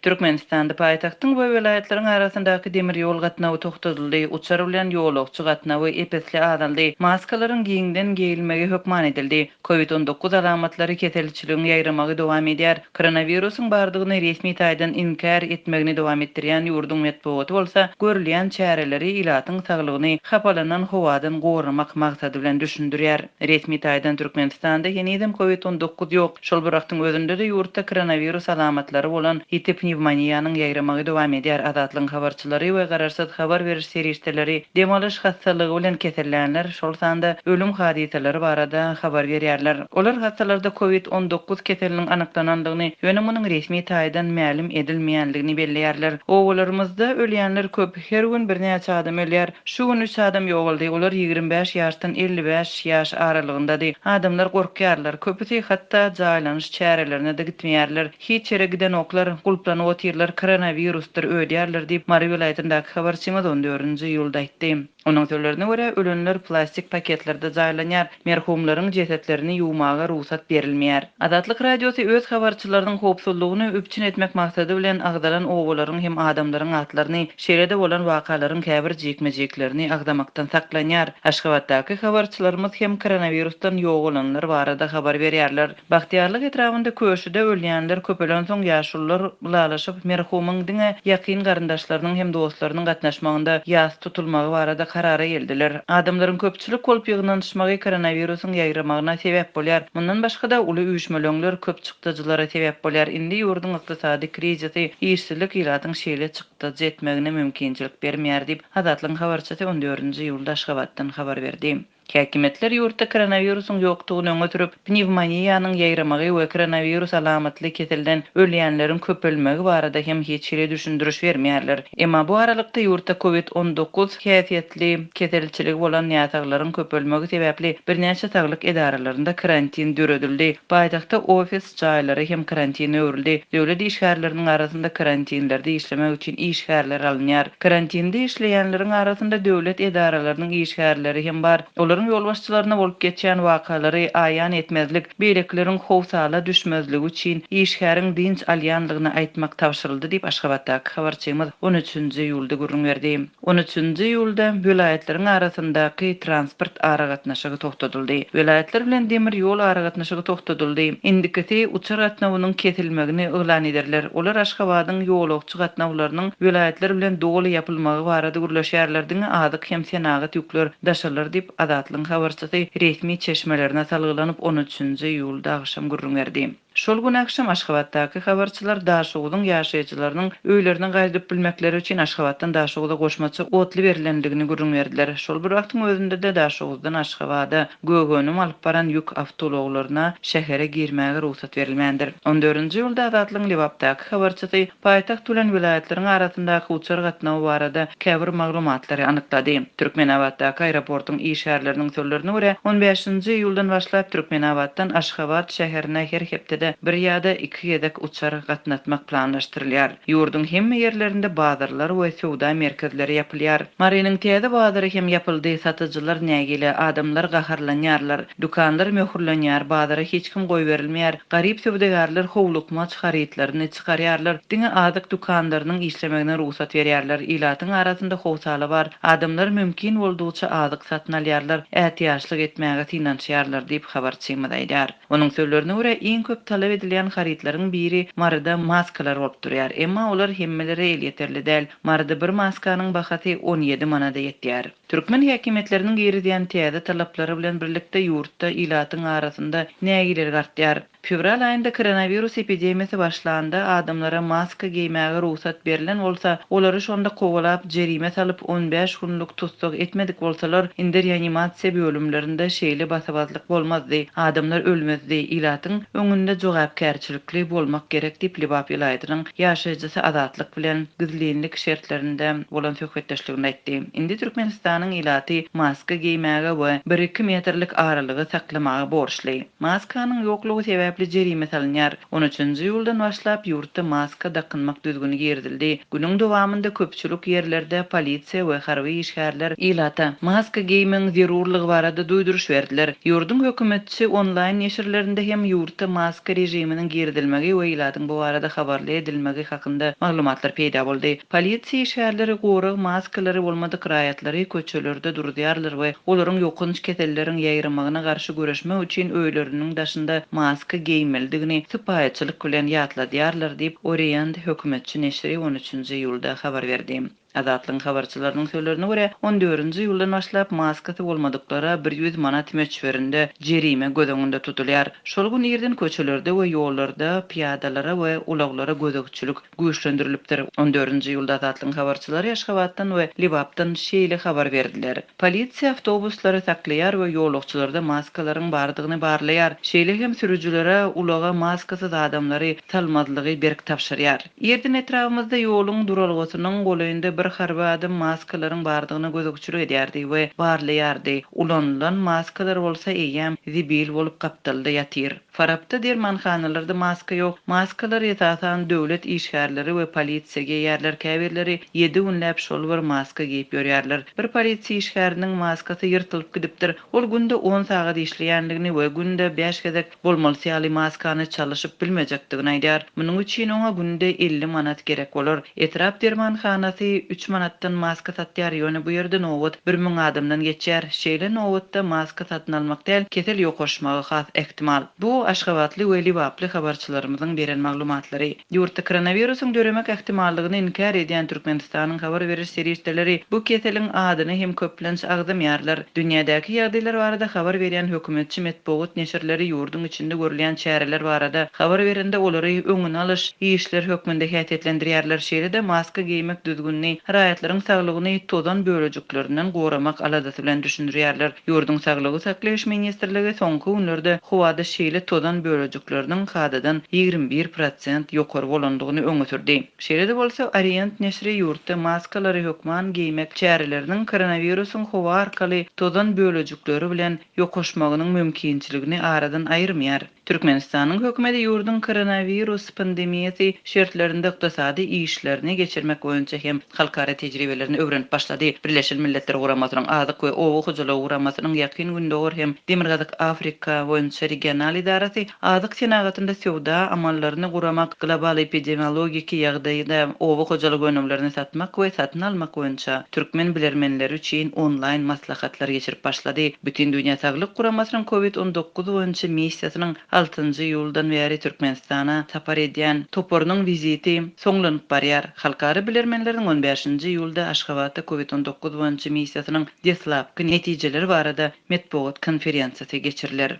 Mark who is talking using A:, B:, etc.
A: Türkmenistanda paýtagtyň we welaýatlaryň arasyndaky demir ýol gatnawy togtadyldy, uçar bilen ýolagçy gatnawy ep-esli azaldy, maskalaryň giňden geýilmegi hökman edildi. Covid 19 alamatlary keselçiligiň ýaýramagy dowam edýär. Koronawirusyň bardygyny resmi taýdan inkär etmegini dowam etdirýän ýurduň metbugaty bolsa görülýän çäreleri ilatyň saglygyny hapalanan howadan goramak maksady bilen düşündirýär. Resmi taýdan Türkmenistanda henizem Covid 19 ýok. Şol bir wagtyň özünde-de ýurtda koronawirus alamatlary bolan ýiti pnewmoniýanyň ýaýramagy dowam edýär. Azatlygyň habarçylary we garaşsyz habar beriş serişdeleri dem alyş hassalygy bilen kesellänler, şol sanda ölüm hadysalary barada habar berýärler. Olar hassalarda Covid 19 keseliniň anyklanandygyny, ýöne munuň resmi taýdan mälim edilmeýändigini belleýärler. Obalarymyzda ölýänler köp, her gün birnäçe adam ölýär. Şu gün üç adam ýogaldy, olar 25 ýaşdan 55 ýaş aralygyndady. Adamlar gorkýarlar, köpüsi hatda jaýlanyş çärelerine-de gitmeýärler. Hiç ýere gidenoklar, gulplanyp otyrlar, koronawirusdyr öýdýärler diýip, Mary welaýatyndaky habarçymyz on dördünji iýulda aýtdy. Onuň sözlerine görä, ölenler plastik paketlerde jaýlanýar, merhumlaryň jesetlerini ýuwmaga rugsat berilmeýär. Azatlyk Radiosy öz habarçylarynyň howpsuzlygyny üpjün etmek maksady bilen agzalan obalaryň hem adamlaryň atlaryny, şeýle-de bolan wakalaryň käbir jikme-jiklerini agzamakdan saklanýar. Aşgabatdaky habarçylarymyz hem koronawirusdan ýogalanlar barada habar berýärler. Bagtyýarlyk etrabynda Köşüde ölýänler köpelensoň ýaşulular ylalaşyp, merhumyň diňe ýakyn garyndaşlarynyň hem dostlarynyň gatnaşmagynda ýas tutulmagy barada karara geldiler. Adamlaryň köpçülik bolup ýygnanyşmagy koronawirusyň ýaýramagyna sebäp bolýar. Mundan başga-da, uly üýşmeleňler köp çykdajylara sebäp bolýar. Indi ýurduň ykdysady krizisi, işsizlik ilatyň şeýle çykdajy etmegine mümkinçilik bermeýär diýip, Azatlygyň habarçysy on dördünji iýulda Aşgabatdan habar berdi. Häkimiýetler ýurtda koronawirusyň ýokdugyny öňe sürüp, pnewmoniýanyň ýaýramagy we koronawirus alamatly keselden ölýänleriň köpelmegi barada hem hiç hili düşündiriş bermeýärler. Emma bu aralykda ýurtda covid 19 häsiýetli keselçiligi bolan näsaglaryň köpelmegi sebäpli birnäçe saglyk edaralarynda karantin döredildi. Paýtagtda ofis jaýlary hem karantine öwrüldi. Döwlet işgärleriniň arasynda karantinlerde işlemek üçin işgärler alynýar. Karantinde işleýänleriň arasynda döwlet edaralarynyň işgärleri hem bar. Olaryň ýolbaşçylaryna bolup geçýän wakalary aýan etmezlik, beýlekileriň howsala düşmezligi üçin işgäriň dynç alýanlygyny aýtmak tabşyryldy diýip, Aşgabatdaky habarçymyz on üçünji iýulda gürrüň berdi. On üçünji iýulda welaýatlaryň arasyndaky transport aragatnaşygy togtadyldy. Welaýatlar bilen demir ýol aragatnaşygy togtadyldy. Indikisi uçar gatnawynyň kesilmegini yglan ederler. Olar Aşgabadyň ýolagçy gatnawlarynyň welaýatlar bilen doly ýapylmagy barada gürleşýärler, diňe azyk hem senagat ýükler daşalar diýip, Azatlygyň habarçysy resmi çeşmelerine salgylanyp, on üçünji iýulda agşam gürrüň berdi. Şol gün agşam Aşgabatdaky habarçylar Daşoguzyň ýaşaýjylarynyň öýlerine gaýdyp bilmekleri üçin Aşgabatdan Daşoguza goşmaça otly berlendigini gürrüň berdiler. Şol bir wagtyň özünde-de Daşoguzdan Aşgabada gök önüm alyp baran ýük awtoulaglaryna şähere girmäge rugsat berilmändir. On dördünji iýulda Azatlygyň Lebapdaky habarçysy Paýtagt bilen welaýatlaryň arasyndaky uçar gatnawy barada käbir maglumatlary anyklady. Türkmenabatdaky aeroportuň işgärleriniň sözlerine görä, on bäşinji iýuldan başlap Türkmenabatdan Aşgabat şäherine her hepdede bir ýa-da iki gezek uçar gatnatmak planlaşdyrylýar. Ýurduň hemme ýerlerinde bazarlar we söwda merkezleri ýapylýar. Marynyň täze bazary hem ýapyldy, satyjylar nägile, adamlar gaharlanýarlar. Dükanlar möhürlenýär, bazara hiç kim goýberilmeýär, garyp söwdagärler howlukmaç harytlaryny çykarýarlar, diňe azyk dükanlarynyň işlemegine rugsat berýärler, ilatyň arasynda howsala bar, adamlar mümkin boldugyça azyk satyn alýarlar, ätiýaçlyk etmäge synanyşýarlar diýip, habarçymyz aýdýar. Onuň sözlerine görä, iň köp talap edilýän harytlaryň biri Maryda maskalar bolup durýar, emma olar hemmelere elýeterli däl, Maryda bir maskanyň bahasy 17 manada ýetýär. Türkmen häkimiýetleriniň girizýän täze talaplary bilen birlikde ýurtda ilatyň arasynda nägilelik artýar. Fewral aýynda koronawirus epidemiýasy başlanda adamlara maska geýmäge rugsat berlen bolsa, olary şonda kowalap, jerime salyp, 15 günlük tussag etmedik bolsalar, indi reanimasiýa bölümlerinde şeýle basabazlyk bolmazdy, adamlar ölmezdi, ilatyň öňünde jogapkärçilikli bolmak gerek diýip, Lebap welaýatynyň ýaşaýjysy Azatlyk bilen gizlinlik şertlerinde bolan söhbetdeşliginde aýtdy. Indi Türkmenistanyň ilaty maska geýmäge we bir-iki metrlik aralygy saklamaga borçly. Maskanyň ýoklugy sebäpli. sebäpli jerime salynýar. On üçünji iýuldan başlap ýurtda maska dakynmak düzgüni girizildi. Günüň dowamynda köpçülik ýerlerde polisiýa we harby işgärler ilata maska geýmegiň zerurlygy barada duýduryş berdiler. Ýurduň hökümetçi onlaýn neşirlerinde hem ýurtda maska režiminiň girizilmegi we ilatyň bu barada habarly edilmegi hakynda maglumatlar peýda boldy. Polisiýa işgärleri gorag maskalary bolmadyk raýatlary köçelerde duruzýarlar we olaryň ýokanç keselleriň ýaýramagyna garşy göreşmek üçin öýleriniň daşynda maska geýmelidigini sypaýyçylyk bilen ýatladýarlar diýip, Orient hökümetçi neşiri on üçünji iýulda habar berdi. Azatlygyň habarçylarynyň sözlerine görä, on dördünji iýuldan başlap maskasy bolmadyklara 100 manat möçberinde jerime göz öňünde tutulýar. Şol gün irden köçelerde we ýollarda pyýadalara we ulaglara gözegçilik güýçlendirilipdir. On dördünji iýulda Azatlygyň habarçylary Aşgabatdan we Lebapdan şeýle habar berdiler. Polisiýa awtobuslary saklaýar we ýolagçylarda maskalaryň bardygyny barlaýar. Şeýle hem sürüjilere ulaga maskasyz adamlary salmazlygy berk tabşyrýar. Irden etrabymyzda ýoluň duralgasynyň golaýynda bir harby adam maskalaryň bardygyna gözegçilik edýärdi we barlaýardy. Ulanylan maskalar bolsa eýýäm zibil bolup gapdalda ýatyr. Farapda dermanhanalarda maska ýok. Maskalary esasan döwlet işgärleri we polisiýa geýýärler, käbirleri ýedi günläp şol bir maska geýip ýörýärler. Bir polisiýa işgäriniň maskasy ýyrtylyp gidipdir. Ol günde on sagat işleýändigini we günde bäş gezek bolmalysy ýaly maskany çalyşyp bilmejekdigini aýdýar. Munuň üçin oňa günde 50 manat gerek bolar. Etrap dermanhanasy üç manatdan maska satýar, ýöne bu ýerde nobat 1000 adamdan geçýär. Şeýle nobatda maska satyn almak däl, kesel ýokaşmagy has ähtimal. Bu aşgabatly we lebaply habarçylarymyzyň beren maglumatlary. Ýurtda koronawirusyň döremek ähtimallygyny inkär edýän Türkmenistanyň habar beriş serişdeleri bu keseliň adyny hem köplenç agzamaýarlar. Dünýädäki ýagdaýlar barada habar berýän hökümetçi metbugat neşirleri ýurduň içinde görülýän çäreler barada habar berende olary öňüni alyş işler hökmünde häsiýetlendirýärler, şeýle-de maska geýmek düzgünini raýatlaryň saglygyny tozan bölejiklerinden goramak aladasy bilen düşündirýärler. Ýurduň Saglygy saklaýyş ministrligi soňky günlerde howada şeýle tozan bölejikleriniň kadadan 21% ýokary bolandygyny öňe sürdi. Şeýle-de bolsa, Orient neşiri ýurtda maskalary hökman geýmek çäreleriniň koronawirusyň howa arkaly tozan bölejikleri bilen ýokaşmagynyň mümkinçiligini aradan aýyrmaýar. Türkmenistanyň hökümeti ýurduň koronawirus pandemiýasy şertlerinde ykdysady işlerini geçirmek boýunça hem halkara tejribelerini öwrenip başlady. Birleşen Milletler Guramasynyň Azyk we oba hojalygy guramasynyň Ýakyn Gündogar hem Demirgazyk Afrika boýunça regional edarasy azyk senagatynda söwda amallaryny guramak, global epidemiologiki ýagdaýda oba hojalyk önümlerini satmak we satyn almak boýunça türkmen bilermenleri üçin onlaýn maslahatlar geçirip başlady. Bütindünýä Saglyk Guramasynyň Covid 19 boýunça missiýasynyň altynjy iýuldan bäri Türkmenistana sapar edýän toparynyň wiziti soňlanyp barýar. Halkara bilermenleriniň on bäşinji iýulda Aşgabatda Covid 19 boýunça missiýasynyň deslapky netijeleri barada metbugat konferensiýasy geçiriler.